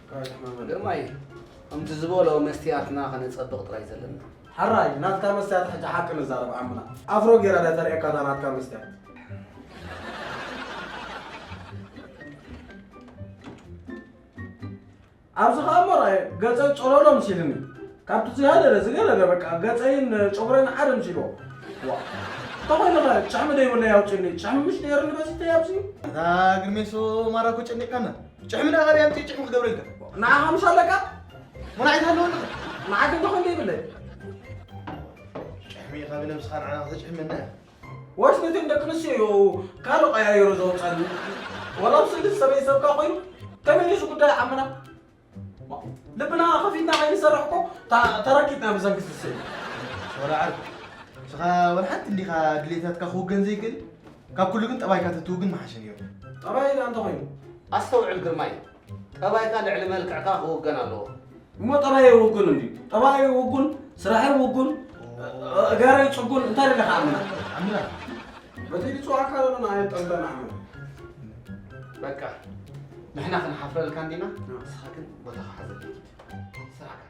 ግርማይ፣ ከምቲ ዝበሎ መስትያትና ከነጸብቕ ጥራይ ዘለና። ሕራይ፣ ናትካ መስትያት ሕጂ ሓቂ ንዛረብ ዓምና። ኣፍሮ ጌራ ዳ ተርእየካ እታ ናትካ መስትያት። ኣብዚ ኸኣ እሞ ርኣየ፣ ገጸይ ጨሎሎ መሲልኒ። ካብቲ ዝገለለ፣ ዝገለለ በቃ ገጸይን ጨጉረይን ሓደ መሲልዎ። ዋ፣ እንተኾይኑ ኸ ጭሕሚ ደይብለይ ኣውፅኒ፣ ጭሕሚ ምሽ ነይርኒ በዚተይ ኣብዚ። እታ ግርሜሶ ማራ እኮ ጨኒቕካና። ጭሕሚ ደኣ ካበይ ኣምፂኡ ጭሕሚ ክገብረልካ? ንዓኻ ምሽ ኣለካ? መናዒት ኣለወኒ። ንዓክ እንተኾይኑ ደይብለይ። ጭሕሚ ካብ ነብስኻ ንዓና ከተጭሕመና ኢኻ። ወይስ ነተን ደቂ ኣንስትዮ እዩ ካልእ ቀያይሩ ዘውፀኒ? ወላ ኣብ ስእሊ ሰበይ ሰብካ ኮይኑ ከመይ እዩ እዚ ጉዳይ ዓምና? ልብና ከፊትና ከይንሰርሕ እኮ ታ-፣ ተረኪብና ብሰንኪ ስስይ። ሶራ ዓርኩ፣ ንስኻ ወላ ሓንቲ እንዲኻ ድሌታትካ ክውገን ዘይክእል፣ ካብ ኩሉ ግን ጠባይካ ተትውግን ምሓሸ ነይሩ። ጠባይ ኢላ እንተኾይኑ? ኣስተውዕል ግርማይ፣ ጠባይካ ልዕሊ መልክዕካ ክውገን ኣለዎ። እሞ ጠባየይ ውጉን እንድዩ። ጠባየይ ውጉን፣ ስራሐይ ውጉን፣ እገረይ ጽጉን፣ እንታይ ደለኻ ዓምና? ዓምና። በቲ ዝጽዋዕካ ዘሎ ንዓይ ጠምጠም ዓምና። በቃ፣ ንሕና ክንሓፍረልካ እንዲና፣ ንስኻ ግን ቦታኻ ሓዘለይ ኪድ። ስራሕካ።